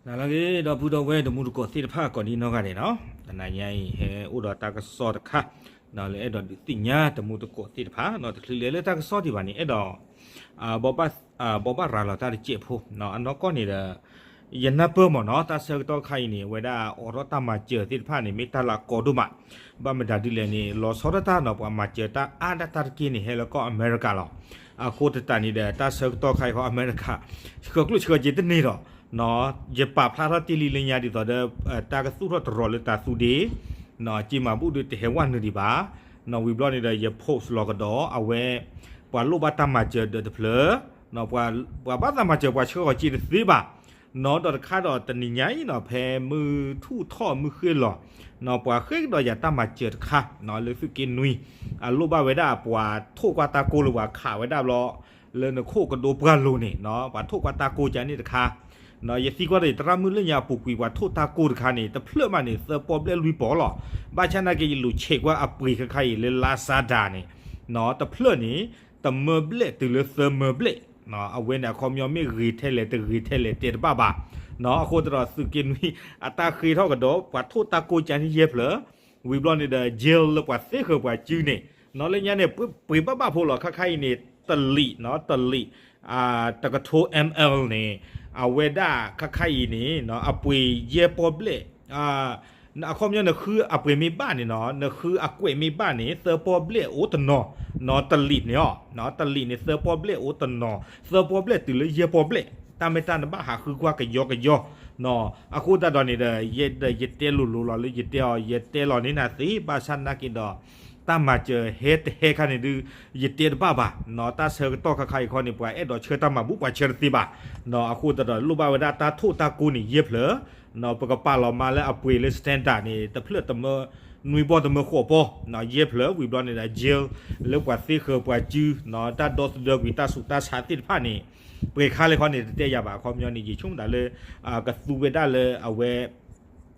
နၤလၢအဂ့ၤ ဒီပုၢ်ဒီဝဲၢ်တမူတကိးသ့ၣ်တဖၣ် ကိးဒံနီၢ်ဂၤဒဲးနီၤ, တနၤညါအံၤ ဟဲအိၣ်ဒီးတၢ်ကစီၣ်တခါ လၢအဲၣ်ဒိးဒုးသ့ၣ်ညါတမူတကိးသ့ၣ်တဖၣ်နီၤ, တချုးလဲၤလၢတၢ်ကစီၣ်ဒံးဘၣ်န့ၣ် အဲၣ်ဒိး ဘိးဘၣ်ရၤလီၤတၢ်တစဲးဖိ အနီၢ်ကီၢ်န့ၣ်ဒီး ယနၢ်ပၢၢ်မ့ၢ်နီၤ, တၢ်ဆၢကတီၢ်ခါအံၤန့ၣ် အဝဲဒၣ်အိးထီၣ်တၢ်မၤစၢၤသ့ၣ်တဖၣ်န့ၣ် မ့ၢ်တၢ်လၢအကီဒိၣ်မး, ဘၣ်မတၤဒ်လဲၣ်န့ၣ် လီၤဆီဒၣ်တၢ်နီၤ, ပှၤမၤစၢၤတၢ်အါဒၣ်တၢ်တက့ၢ်န့ၣ် ဟဲလၢကီၢ်အမဲရကၤလီၤ. အဃိသတးန့ၣ်ဒီး တၢ်ဆၢကတီၢ်ခါအံၤဃီ အမဲရကၤ ဆှၢကျိၣ်ဆှၢစ့တန့ၢ်ဒီး ယပာ်ဖျါထီၣ်တ့ၢ်လံလၢညါဒ်သိးဒီး တၢ်ကသူၣ်ထီၣ်တရီးလၢတၤသူဒ့ က့မၤဘူၣ်ဒုးတဟဲဝဲနုာ်ဒံးဘၣ်, ဝံၤဘျီန့ၣ်ဒီး ယ post လီၤကဒီး အဝဲ ပှၤလိၣ်ဘၣ်တၢ်မၤစၢၤဒီးတဖျၢၣ် ပှၤဘၣ်တၢ်မၤစၢၤ ပှၤဆှၢဃီၤစ့တသ့ဘၣ်, နီၤဒီးတခါဒီးတနံၤညါအံၤနီၤ ဖဲမုၢ်ထူၣ်ထီၣ်မုၢ်ဃ့ၢ်လီၤ ပှၤဃ့ၢ်ကဒီးယၤတၢ်မၤစၢၤတခါ လၢသုးက့နွံ အလိၣ်ဘၣ်ဝဲဒၣ်ပှၤထိၣ်ကွၢ်တၢ်ကိၢ်လၢပှၤခးဝဲဒၣ်ဘျီ လၢနခိၣ်ကဒိပှၢ်လိၤန့ၣ် ပှၤထိၣ်ကွၢ်တၢ်ကိၢ်ကန့ၣ်တခါ, ယသံကွၢ်ဒီး ယသရၣ်မုၣ်လၢညါအပူၤကွံာ် ပှၤထိၣ်တၢ်ကိၢ်တခါန့ၣ် တဖျၢၣ်မးန့ၣ် သၢပီၣ်ဘျဲၣ်လွံၢ်ပီၣ်လီၤ. ဘၣ်ဆၣ်နာ်က့ ယလူၤဆဲးကွၢ်အပှ့ၤခါခါအံၤလၢ Lazada န့ၣ် တဖျၢၣ်န့ၣ် တမၢဘျဲၣ်တုၤလၢသၢမၢဘျဲၣ်, အဝဲန့ၣ်အခီပညီမ့ၢ်ဂ့ၤထဲလဲၣ်တဂ့ၤထဲလဲၣ်တဲတဘၣ်ဘၣ်, အဃိသတးဒီးသုးက့နွံ အတၢ်ဃ့ထီၣ်ကဒီး ပှၤထိၣ်တၢ်ကိၢ်ကန့ၣ်ယဲၢ်ဖျၢၣ်, ဝံၤဘျီန့ၣ်ဒီး jail လၢပှၤသ့ဃၢၤပှၤစုန့ၣ် နီၤလၢညါန့ၣ် ပှ့ၤဘၣ်ဘၣ်ဖိလီၤ ခါခါအံၤန့ၣ် တလံာ်နီၤ တလံာ် တကထိ ml န့ၣ် အဝဲဒၣ်ခါခါအံၤန့ၣ် အပှ့ၤယဲၢ်ပီၣ်ဘျဲၣ် အခီပညီနဃုအပှ့ၤမ့ၢ်ဘၣ်န့ၣ်နီၤ နဃုအကွဲးမ့ၢ်ဘၣ်န့ၣ် သၢပီၣ်ဘျဲၣ်အိၣ်တနီၤ, တလံာ်န့ၣ်အီၤ တလံာ်န့ၣ် သၢပီၣ်ဘျဲၣ်အိၣ်တနီၤ သၢပီၣ်ဘျဲၣ်တုၤလၢယဲၢ်ပီၣ်ဘျဲၣ် တၢ်မ့ၢ်တၢ်နဘၣ်ဟးဃုကွၢ်ကယီကယီ, အဃိသတးဒီးန့ၣ်ဒီး ယတဲလိၤလိၤလီၤလၢယတဲအီၤ ယတဲလီၤန့ၢ်နၤသ့ ဘၣ်ဆၣ်နာ်က့ဒီး တၢ်မၤစၢၤဟဲတဟဲခါန့ၣ်ဒုး ယတဲတဘၣ်ဘၣ်, တၢ်ဆၢကတီၢ်ခါခါအံၤခီန့ၣ် ပှၤအဲၣ်ဒိးဆှၢတၢ်မၤဘူၣ်ပှၤဆှၢတသ့ဘၣ်, အဃိသတးဒီးလိၣ်ဘၣ်ဝဲဒၣ်တၢ်ထိၣ်တၢ်ကိၢ်န့ၣ် ယဲၢ်ဖျၢၣ် ပကပာ်လီၤမးလၢအပှ့ၤလၢ standard န့ၣ် တဖျၢၣ်တမၢ နွံပီၢ်တမၢဃိးပီၢ် ယဲၢ်ဖျၢၣ် ဝံၤဘျီန့ၣ်ဒီး jail လၢပှၤသ့ဃၢၤပှၤစု တၢ်ဒီသဒၢကွံာ်တၢ်ဆူးတၢ်ဆါသ့ၣ်တဖၣ်န့ၣ် ပှဲၤခါလဲၣ်ခီန့ၣ် တတဲယၤဘၣ် အခီပညီန့ၣ် ယဆိကမိၣ်ဒၣ်လၢ ကသူဝဲဒၣ်လၢအဝဲ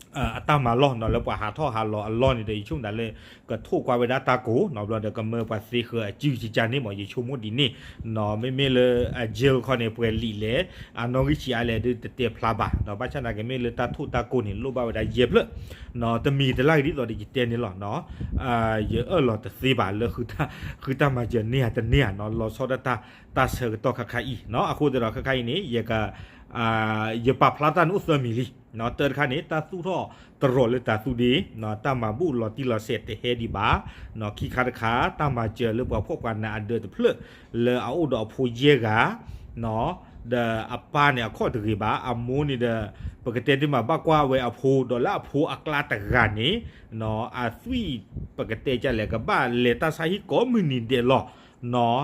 အတၢ်မၤလီၢ်နီၤ လၢပှၤဟးထီၣ်ဟးလီၤအလီၢ်န့ၣ်ဒီး ယဆိကမိၣ်ဒၣ်လၢ ကထိၣ်ကွၢ်ဝဲဒၣ်တၢ်ကိၢ်နီၤ ဘျီဒီးကမၢပှၤသ့ဃၢၤအစုကကန့ၣ်မး ယဆိကမိၣ်ဒ်န့ၣ်, မ့မ့ၢ်လၢအ jail ခီန့ၣ် ပှဲၤလံာ်လဲၣ် အနီၣ်ဂံၢ်ဆံးအါလဲၣ်ဒုးတတဲဖျါဘၣ်, ဘၣ်ဆၣ်သနာ်က့မ့ၢ်လၢတၢ်ထိၣ်တၢ်ကိၢ်န့ၣ် လိၣ်ဘၣ်ဝဲဒၣ်ယဲၢ်ဖျၢၣ်, တမံၤတလၢ်ဂ့ၤဒ်သိးဒီးယတဲန့ၣ်လီၤ, ယအၢၣ်လီၤတသ့ဘၣ်လၢ ဃုတၢ်မၤစၢၤန့ၢ်ဧါတန့ၢ်ဧါနီၤ လီၤဆီဒၣ်တၢ် တၢ်ဆၢကတီၢ်ခါခါအံၤနီၤ အဃိသတးဒီးခါခါအံၤန့ၣ် ယက ယပာ်ဖျါတၢ်န့ၣ်အိၣ်သၢမံၤလံ, တၢတခါန့ၣ် တၢ်သူၣ်ထီၣ်တရီးလၢတၤသူဒ့ တၢ်မၤဘူၣ်လီၤတံၢ်လီၤဆဲးတဟဲဒံးဘၣ်, ခံခါတခါ တၢ်မၤစၢၤလၢပှၤဖှီၣ်ပှၤနးအဒၢးတဖျၢၣ် လၢအအိၣ်ဒီးအဖိယဲၢ်ဂၤ ဒီးအပၢ်န့ၣ်အခီၣ်တဂ့ၤဘၣ် အမိၢ်န့ၣ်ဒီး ပကတဲတ့ၢ်မးဘၣ်ကွၢ်ဝဲအဖိ ဒီးလၢအဖိအကျါတဂၤန့ၣ် အသွံၣ် ပကတဲကလဲၣ် ကဘၣ်လဲၤတၢ်ဆါဟံၣ်ကိးမုၢ်နံၤဒဲးလီၤ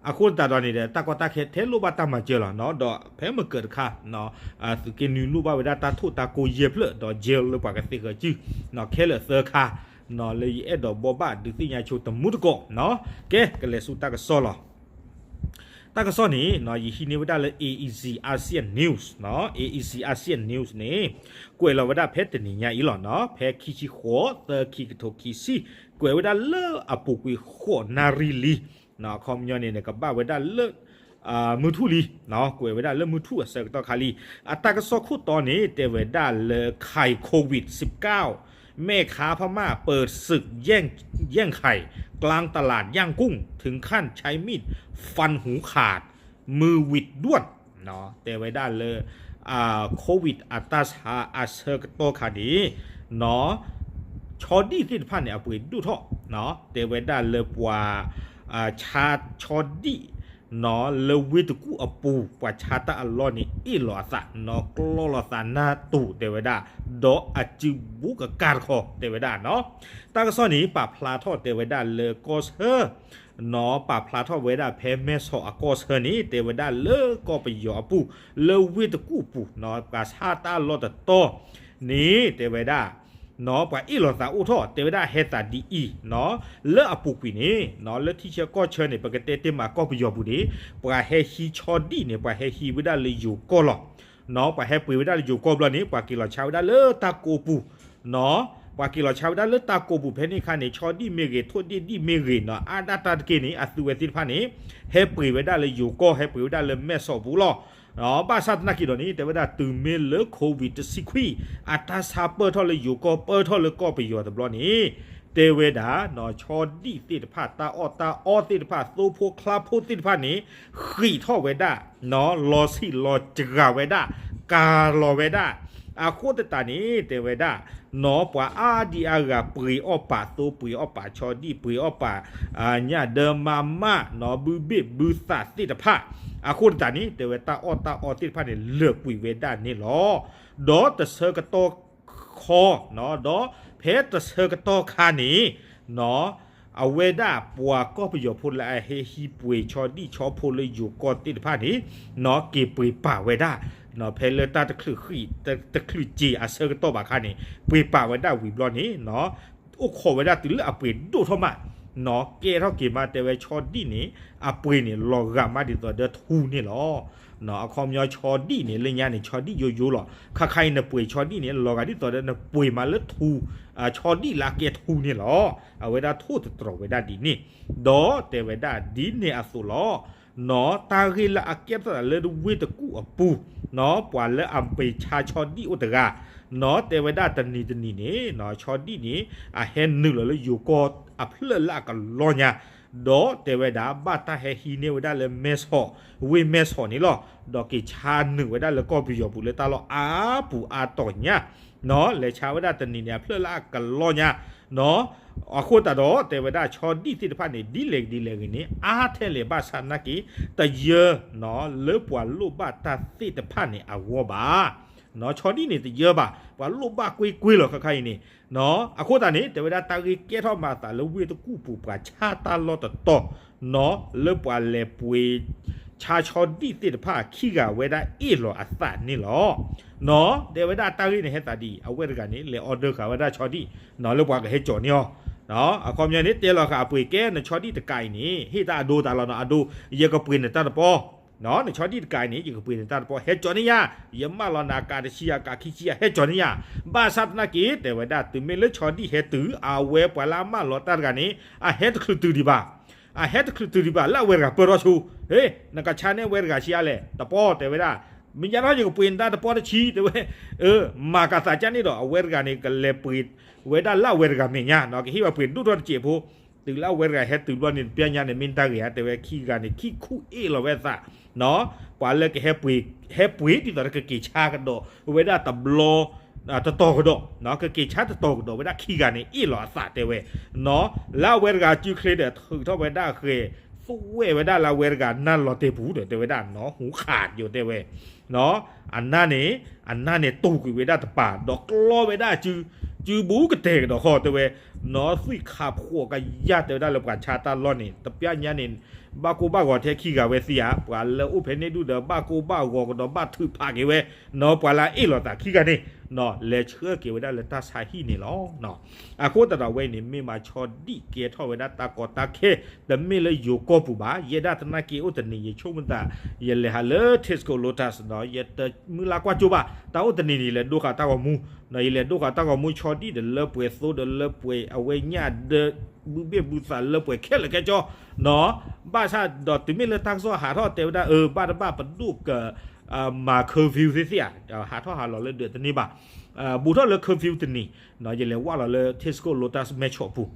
အဃိသတးဒီးန့ၣ်ဒီး တၢ်ကီတၢ်ခဲထဲလိၣ်ဘၣ်တၢ်မၤစၢၤလီၤ, ဒီးဖဲမကၢၤတခါ သုးက့နွံလိၣ်ဘၣ်ဝဲဒၣ်တၢ်ထိၣ်တၢ်ကိၢ်ယဲၢ်ဖျၢၣ် ဒီး jail လၢပှၤကသ့ဃၢၤစု ခဲလၢာ်သၢခါ လၢယအဲၣ်ဒိးဘိးဘၣ်ဒုးသ့ၣ်ညါဆိတမူတကိး, ကဲ ကလဲၤဆူတၢ်ကစီၣ်လီၤ. တၢ်ကစီၣ်န့ၣ် ယဟံးန့ၢ်ဝဲဒၣ်လၢ A E C Asian News, A E C Asian News န့ၣ် ကွဲးလီၤဝဲဒၣ်ဖဲတနံၤညါအံၤလီၤ, ဖဲခံဆံဃိး သၢ ခံကထိခံဆံ ကွဲးဝဲဒၣ်လၢအပူၤကွံာ်ဃိးနၣ်ရံၣ်လံ အခီပညီန့ၣ်န့ၣ် ကဘၣ်ဝဲဒၣ်လၢ မုၢ်ထူၣ်လံ, ကွဲးဝဲဒၣ်လၢမုၢ်ထူၣ်အဆၢကတီၢ်ခါလံ. အတၢ်ကစီၣ်ခိၣ်တီန့ၣ် တဲဝဲဒၣ်လၢ ไข้โควิดสิบเก้า แม่ค้าพม่าเปิดศึกแย่งไข่กลางตลาดย่างกุ้ง ถึงขั้นใช้มีดฟันหูขาด มือหวิดด้วน တဲဝဲဒၣ်လၢ COVID အတၢ်ဆါအဆၢကတီၢ်ခါန့ၣ် ဆီဒံၣ်သ့ၣ်တဖၣ်န့ၣ် အပှ့ၤဒိၣ်ထီၣ်, တဲဝဲဒၣ်လၢပှၤ ဆီဒံၣ် လၢဝ့ၢ်တကူၣ်အပူၤ ပှၤဆါတၢ်အလီၢ်န့ၣ် အ့ၣ်လိာ်အသး ကျီလိာ်သးနၢ်တူာ် တဲဝဲဒၣ်, ဒီးအစုဘူးကကၢ်တခီ တဲဝဲဒၣ်နီၤ. တၢ်ကစီၣ်န့ၣ် ပာ်ဖျါထီၣ်တဲဝဲဒၣ်လၢကီၢ်ဆၢ နီၤ ပာ်ဖျါထီၣ်ဝဲဒၣ်ဖဲမဲၢ်ဆီးအကီၢ်ဆၢန့ၣ် တဲဝဲဒၣ်လၢကီၢ်ပယီၤအပူၤ လၢဝ့ၢ်တကူၣ်အပူၤနီၤ ပှၤဆါတၢ်အလီၢ်တတီၤန့ၣ် တဲဝဲဒၣ် နီၤ ပှၤအ့ၣ်လိာ်သးအိၣ်ထီၣ် တဲဝဲဒၣ်ဟဲသးဒ်အံၤနီၤ လၢအပူၤကွံာ်န့ၣ်နီၤ လၢထံဆၢကီၢ်ဆၢန့ၣ် ပကတဲတ့ၢ်မးကီၢ်ပယီၤပူၤန့ၣ် ပှၤဟဲဟံးဆီဒံၣ်န့ၣ် ပှၤဟဲဟံးဝဲဒၣ်လၢယိၤကီၢ်လီၤ. နီၤ ပှၤဟဲပှ့ၤဝဲဒၣ်လၢယိၤကီၢ်ဘျီန့ၣ် ပှၤက့ၤလီၤဆါဝဲဒၣ်လၢတၢ်ကိၢ်ပူၤ နီၤ ပှၤက့ၤလီၤဆါဝဲဒၣ်လၢတၢ်ကိးပူၤဖဲန့ၣ်အခါန့ၣ် ဆီဒံၣ်မ့ၢ်ဂ့ၤ ထိၣ်ဒံၣ်ဒံၣ်မ့ၢ်ဂ့ၤနီၤ အါဒၣ်တၢ်တက့ၢ်န့ၣ် အသုဝဲသ့ၣ်တဖၣ်န့ၣ် ဟဲပှ့ၤဝဲဒၣ်လၢယိၤကီၢ် ဟဲပှ့ၤဝဲဒၣ်လၢမဲၢ်ဆီးပူၤလီၤ. ဘၣ်ဆၣ်သနာ်က့ဒီးန့ၣ် တဲဝဲဒၣ်တုၤမ့ၢ်လၢ COVID တဆံခွံ အတၢ်ဆါပၢၢ်ထီၣ်လၢယိၤကီၢ် ပၢၢ်ထီၣ်လၢကီၢ်ပယီၤတဘျီန့ၣ် တဲဝဲဒၣ် ဆီဒံၣ်သ့ၣ်တဖၣ် တၢ်အီၣ်တၢ်အီသ့ၣ်တဖၣ် သိဖိချါဖိသ့ၣ်တဖၣ်န့ၣ် ဃံးထီၣ်ဝဲဒၣ် လီၤဆံးလီၤစှၤဝဲဒၣ် ကၤလီၤဝဲဒၣ် အဃိသတးန့ၣ် တဲဝဲဒၣ် ပှၤအါဒံအါဂၤပှ့ၤအီၣ်ပာ်သိ ပှ့ၤအီၣ်ပာ်ဆီဒံၣ် ပှ့ၤအီၣ်ပာ် ညၣ်ဒၢမါမၣ် ဘုဘ့ၣ်ဘုသးသ့ၣ်တဖၣ် အဃိသတးန့ၣ် တဲဝဲတၢ်အီၣ်တၢ်အီသ့ၣ်တဖၣ်န့ၣ် လၢာ်ကွံာ်ဝဲဒၣ်န့ၣ်လီၤ. ဒီးတဆၢကတီၢ်ခီ ဒီးဖဲတဆၢကတီၢ်ခါန့ၣ် အဝဲဒၣ်ပှၤကီၢ်ပယီၤဖိလၢအဟဲဟံးပှ့ၤဆီဒံၣ်ဆီဖိလၢယိၤကီၢ်သ့ၣ်တဖၣ်န့ၣ် က့ၤပှ့ၤပာ်ဝဲဒၣ် ဖဲလၢတၢ်တချုးဃံး တချုးစှၤအဆၢကတီၢ်ဘၣ်ခါန့ၣ် ပှ့ၤပာ်ဝဲဒၣ်ဝံၤဘျီန့ၣ် အိၣ်ခိးဝဲဒၣ်တုၤလၢအပှ့ၤဒိၣ်ထီၣ်မး ကဲထီၣ်က့ၤမး တဲဝဲဆီဒံၣ်န့ၣ် အပှ့ၤန့ၣ် လီၤဂာ်မးဒ်သိးဒီးထူန့ၣ်လီၤ. အခီပညီဆီဒံၣ်န့ၣ် လၢညါန့ၣ် ဆီဒံၣ်ယိယိလီၤ. ခါခါအံၤနပှ့ၤဆီဒံၣ်န့ၣ် လီၤဂာ်ဒ်သိးဒီးနပှ့ၤမးလၢထူ ဆီဒံၣ်လၢအကဲထူန့ၣ်လီၤ. အဝဲဒၣ်ထိၣ်သတြီၤဝဲဒၣ်ဒ်န့ၣ် ဒီးတဲဝဲဒၣ်ဒ်န့ၣ်အသိးလီၤ. နီၢ် တၢ်ဂ့ၢ်လၢအကဲထီၣ်သးလၢဝ့ၢ်တကူၣ်အပူၤ နီၢ် ပှၤလၢအပှ့ၤဆါဆီဒံၣ်အိၣ်တဂၤ နီၢ် တဲဝဲဒၣ်တနံၤတနံၤန့ၣ် နီၢ် ဆီဒံၣ်န့ၣ် အဟဲနုာ်လီၤလၢယိၤကီၢ်အဖျၢၣ်လၢအကလီညါ ဒီးတဲဝဲဒၣ် ဘၣ်တၢ်ဟဲဟံးန့ၢ်ဝဲဒၣ်လၢမဲၢ်ဆီး ဝ့ၢ်မဲၢ်ဆီးန့ၣ်လီၤ. ဒီးက့ၤဆါနုာ်ဝဲဒၣ်လၢကီၢ်ပယီၤပူၤလၢတၢ်လီၢ်အါပူၤအါတီၤညါ နီၢ် လဲၤဆါဝဲဒၣ်တနံၤန့ၣ် အဖျၢၣ်လၢအကလီညါ နီၢ် အဃိသတးဒီး တဲဝဲဒၣ်ဆီဒံၣ်သ့ၣ်တဖၣ်န့ၣ် ဒ်လဲၣ်ဒ်လဲၣ်ဂ့ၤန့ၣ် အါထဲလဲၣ်ဘၣ်ဆၣ်သနာ်က့ တယၢ နီၢ် လၢပှၤလိၣ်ဘၣ်တၢ်သ့ၣ်တဖၣ်န့ၣ်အဂီၢ်ဘၣ်. နီၢ် ဆီဒံၣ်န့ၣ်တယၢဘၣ် ပှၤလိၣ်ဘၣ်ကွ့ၢ်ကွ့ၢ်လီၤခါခါအံၤန့ၣ် နီၢ် အဃိသတးန့ၣ် တဲဝဲဒၣ်တၢ်ဂ့ၢ်ကဲထီၣ်မၤအသးလၢဝ့ၢ်တကူၣ်ပူၤ ပှၤဆါတၢ်လီၢ်တတီၤ နီၢ် လၢပှၤလဲၤပှ့ၤ ဆါဆီဒံၣ်သ့ၣ်တဖၣ် ခံဂၤဝဲဒၣ်အ့ၣ်လီၤအသးန့ၣ်လီၤ. နီၢ် တဲဝဲဒၣ်တၢ်ဂ့ၢ်န့ၣ်ဟဲသးဒ်အံၤ အဝဲတဂၤန့ၣ် လဲၤ order ဃာ်ဝဲဒၣ်ဆီဒံၣ် နီၢ် လၢပှၤကဟဲကၠီၤန့ၢ်အီၤ အခီပညီန့ၣ် တဲလီၤဃာ်အပှ့ၤ ကဲနဆီဒံၣ်တကးအံၤန့ၣ် ဟ့ၣ်တၢ်အဒိတၢ်လီၤနီၢ် အဒိ ယကပှ့ၤနတၢ်တပီ နီၢ် နဆီဒံၣ်တကးအံၤန့ၣ် ယကပှ့ၤနတၢ်တပီ ဟဲကၠီၤန့ၢ်ယၤ ယမၢလီၤနၤအကးတဆံ အကးခံဆံ အဟဲကၠီၤန့ၢ်ယၤ ဘၣ်ဆၣ်သနာ်က့ တဲဝဲဒၣ် တုၤမ့ၢ်လၢဆီဒံၣ်ဟဲတုၤ အဝဲပှၤလၢအမၢလီၤတၢ်တဂၤန့ၣ် အဟဲတချုးတုၤဒံးဘၣ် အဟဲတချုးတုၤဒံးဘၣ် လၢအဝဲတဂၤပၢၢ်ထီၣ်ဆိ ဟ့ နကဆါန့ၢ်ဝဲတဂၤဆံးအါလဲၣ် တပီ တဲဝဲဒၣ် မ့ၢ်ညါထီၣ်ယကပှ့ၤနတၢ်တပီတဆံ တဲဝဲ မၤကသးကၢ်န့ၣ်ဒီး အဝဲတဂၤန့ၣ် ကလဲၤပှ့ၤဝဲဒၣ်လၢအဝဲတဂၤမဲာ်ညါ ကဟ့ၣ်ဝဲပှ့ၤဒိၣ်ထီၣ်တစဲးဖိ တုၤလၢအဝဲတဂၤဟဲတုၤဘျီန့ၣ် တပျၢ်ညါန့ၣ် မ့ၢ်တၢ်ဂ့ၤဧါ တဲဝဲခံဂၤန့ၣ် ခံခူၣ်အ့ၣ်လီၤဝဲအသး ပှၤလၢကဟဲပှ့ၤ ဟဲပှ့ၤဒ်သိးဒီးကက့ၤဆါကဒီးဝဲဒၣ်တဘျီ တတီၤကဒီး ကက့ၤဆါတတီၤကဒီးဝဲဒၣ်ခံဂၤန့ၣ် အ့ၣ်လီၤအသးတဲဝဲ လၢအဝဲတဂၤစုချ့ဒီး ထုးထီၣ်ဝဲဒၣ်ဃဲၤ သွဲၣ်ဝဲဒၣ်လၢအဝဲတဂၤနၢ်လီၤတဲာ်ပူၤဒီး တဲဝဲဒၣ်နီၢ် ဟူခးယိာ်တဲဝဲ အနၢ်န့ၣ် အနၢ်န့ၣ်တိာ်ကွံာ်ဝဲဒၣ်တပၤ ဒီးကျီဝဲဒၣ်စု စုဘူးကတဲာ်ကဒီးဃီတဲဝဲ နီၢ်သွံၣ်ခးဖှိးကယၢ်တဲဝဲဒၣ်လၢပှၤဆါတၢ်လီၢ်န့ၣ် တပျၢ်ညါန့ၣ် ဘၣ်ကိၢ်ဘၣ်ဂီၤထဲခံဂၤဝဲသ့ဧါ ပှၤလၢအိၣ်ဖဲန့ၣ်ဒူၣ်ဒီး ဘၣ်ကိၢ်ဘၣ်ဂီၤကဒီးဘၣ်ထုးဖးက့ၤဝဲ နီၢ်ပှၤလၢအ့ၣ်လီၤသးခံဂၤန့ၣ် နီၢ်လဲၤဆှၢက့ၤဝဲဒၣ်လၢတၢ်ဆါဟံၣ်န့ၣ်လီၤ. အဃိသတးဒီးအဝဲန့ၣ် မ့ၢ်မးဆီဒံၣ်ကဲထီၣ်ဝဲဒၣ်တၢ်ကီတၢ်ခဲ တမ့ၢ်လၢယိၤကီၢ်ပူၤဘၣ် ယဲဒၣ်သနာ်က့အိၣ်တနံၤ ယဆိကမိၣ်သး ယလဲၤဟးလၢ Tesco Lotus နီၢ် ယတမုၢ်လၢ်ကွၢ်ကၠိဘၣ် တၢ်အိၣ်တနံၤန့ၣ် ယလဲၤဒိဃာ်တၢ်ဂီၤမူ နီၢ် ယလဲၤဒိဃာ်တၢ်ဂီၤမူဆီဒံၣ်ဒီးလၢပှဲၤသိဒီးလၢပှဲၤအဝဲညၣ်ဒီး ဘုဘ့ၣ်ဘုသးလၢပှဲၤခဲလၢာ်ခဲဆ့ နီၢ် ဘၣ်ဆၣ်ဒီးတုၤမ့ၢ်လၢတၢ်ကစီၣ်ဟးထီၣ်တဲဝဲဒၣ် အၢ ဘၣ်တဘၣ်ပဒိၣ်က မၤ curfew သ့သ့ဧါ ဟးထီၣ်ဟးလီၤလၢဒၢးတန့ၢ်ဘၣ် ဘူးထီၣ်လၢ curfew တနံၤ နီၢ် ယလဲၤဝၢ်လီၤလၢ Tesco Lotus မဲၢ်ဆီးပူၤ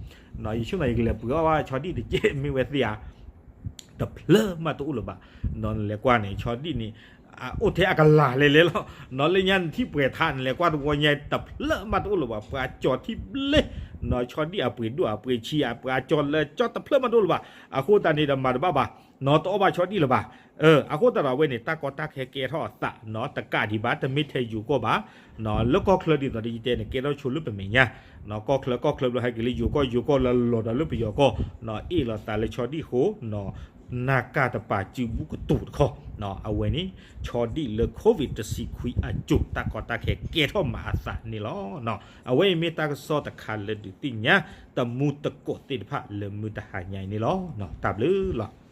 နီၢ် ယဆိကမိၣ်ယကလဲၤပှ့ၤအီၣ်ဘၣ်ဆီဒံၣ်တကဲမ့ၢ်ဝဲသ့ဧါ တဖျၢၣ်မးတအိၣ်လၢၤဘၣ် နီၢ် နလဲၤကွၢ်န့ၣ် ဆီဒံၣ်န့ၣ် အိၣ်ထဲအကလၤလဲၤလဲၤလီၤ နီၢ် လၢညါနထံၣ်ပှဲၤထး နလဲၤကွၢ်တဝီညါ တဖျၢၣ်မးတအိၣ်လၢၤဘၣ် ပှၤကၠီၤထံဘျ့ နီၢ် ဆီဒံၣ်အပှ့ၤဒိၣ်အပှ့ၤဆံး ပှၤကၠီၤလၢကၠီတဖျၢၣ်မးတအိၣ်လၢၤဘၣ် အဃိသတးန့ၣ်ဒီးမၤတဘၣ်ဘၣ် နီၢ် တအီၣ်ဘၣ်ဆီဒံၣ်လၢၤဘၣ် အဃိသတးဒီးအဝဲန့ၣ် တၢ်ကီတၢ်ခဲကဲထီၣ်အသး နီၢ် တကးဒံးဘၣ် တမ့ၢ်ထဲယိၤကီၢ်ဘၣ် နီၢ် လၢကီၢ်ချၢဒ်သိးဒီးယတဲန့ၣ် ကဲထီၣ်ဆိလၢပမဲာ်ညါ နီၢ် ကီၢ်ချၢကီၢ်ချၢဘျီဟဲက့ၤလၢယိၤကီၢ် ယိၤကီၢ်လၢလီၤဒီးလၢပယီၤကီၢ် နီၢ် အ့ၣ်လိာ်သးလၢဆီဒံၣ်အဃိ နီၢ် နၢ်ကၢ်တပၤစုဘူးကတူာ်တခီ နီၢ် အဝဲန့ၣ် ဆီဒံၣ်လၢ COVID တဆံခွံအစိၤ တၢ်ကီတၢ်ခဲကဲထီၣ်မၤအသးန့ၣ်လီၤ. အဝဲအံၤမ့ၢ်တၢ်ကစီၣ်တခါလၢဒုးသ့ၣ်ညါ တမူတကိးသ့ၣ်တဖၣ်လၢမုၢ်တဟါညါအံၤန့ၣ်လီၤ. တၢ်ဘျုးလီၤ.